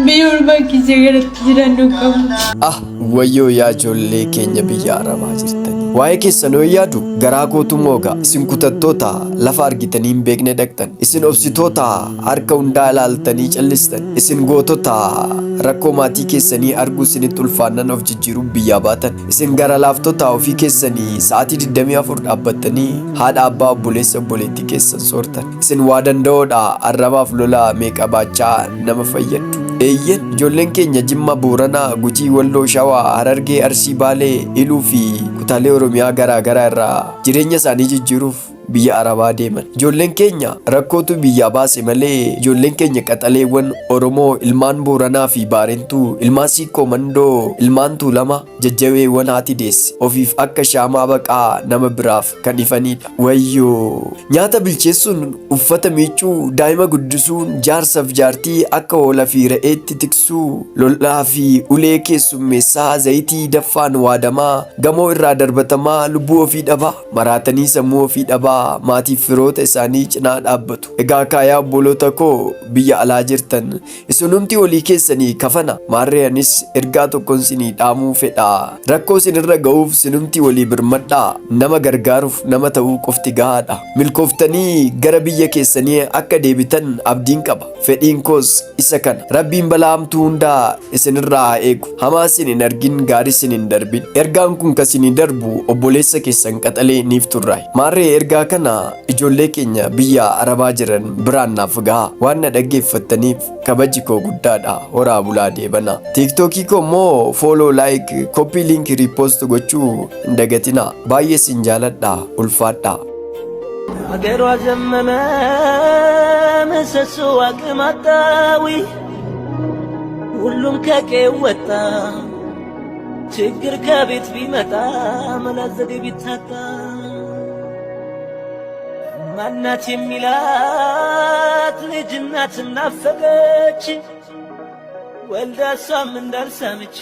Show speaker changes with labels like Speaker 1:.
Speaker 1: Biyya ormaa keessa garatti jiraannu hin qabnu.
Speaker 2: Ah wayyoo yaa ijoollee keenya biyya arabaa jirtanii. Waa'ee keessan yoo yaadu garaa kootu mooga. Isin kutattoota lafa argitanii hin beekne dhaqxan. Isin obsitoota harka hundaa ilaaltanii callistan. Isin gootota rakkoo maatii keessanii arguu isinitti ulfaannan of jijjiiruuf biyyaa baatan. Isin gara laaftota ofii keessanii sa'aatii 24 dhaabbattanii haadha abbaa obboleessa obboleettii keessan soortan. Isin waa danda'oodha arrabaaf lola meeqa baachaa nama fayyaddu. Eeyyen ijoolleen keenya Jimma, Boorana, Gujii, Walloo, Shawaa, Harargee, Arsii, Baalee, Iluu fi kutaalee Oromiyaa garaa garaa irraa jireenya isaanii jijjiiruuf biyya Arabaa deeman. Ijoolleen keenya rakkootu biyyaa baase malee ijoolleen keenya qaxaleewwan Oromoo ilmaan Booranaa fi Baarentuu, ilmaan Siikkoo Mandoo, ilmaan Tuulama jajjabeewwan haati deesse ofiif akka shaamaa baqaa nama biraaf kan ifaniidha. Wayyoo! Nyaata bilcheessuun, uffata miiccuu, daa'ima guddisuun, jaarsaf jaartii akka hoola fi re'eetti tiksuu, lol'aa fi ulee keessummeessaa, zayitii daffaan waadamaa, gamoo irraa darbatamaa, lubbuu ofii dhabaa, maraatanii sammuu ofii dhabaa, maatiif firoota isaanii cinaa dhaabbatu. Egaa kaa yaa obboloota koo biyya alaa jirtan, Isinumti walii keessanii kafana. Maarree anis ergaa tokkon sinii dhaamuu fedha. Rakkoo sinirra ga'uuf sinumti walii birmadhaa. Nama gargaaruuf nama ta'uu qofti gahaadha. Milkooftanii gara biyya keessanii akka deebitan abdiin qaba. Fedhiin koos isa kana. Rabbiin balaa hamtuu hundaa isinirraa haa eegu. Hamaa sin hin argin gaarii sin hin darbin. Ergaan kun ka sinii darbu obboleessa keessan qaxalee Niifturraayi. Maarree ergaa kana ijoollee keenya biyya Arabaa jiran biraan naaf gahaa. Waan na dhaggeeffattaniif kabaji koo guddaadha. Horaa bulaa deebanaa. Tiiktookii koo immoo follow, like, copy link, repost gochuu hin dagatinaa. Baay'ee sin jaaladha. Ulfaadhaa.
Speaker 3: አገሯ ዘመመ ምሰሶ አቅም አጣዊ ሁሉም ከቀዬው ወጣ ችግር ከቤት ቢመጣ መላ ዘዴ ቢታጣ ማናት የሚላት ልጅ እናት ናፈቀች ወልዳ እሷም እንዳልሳመች።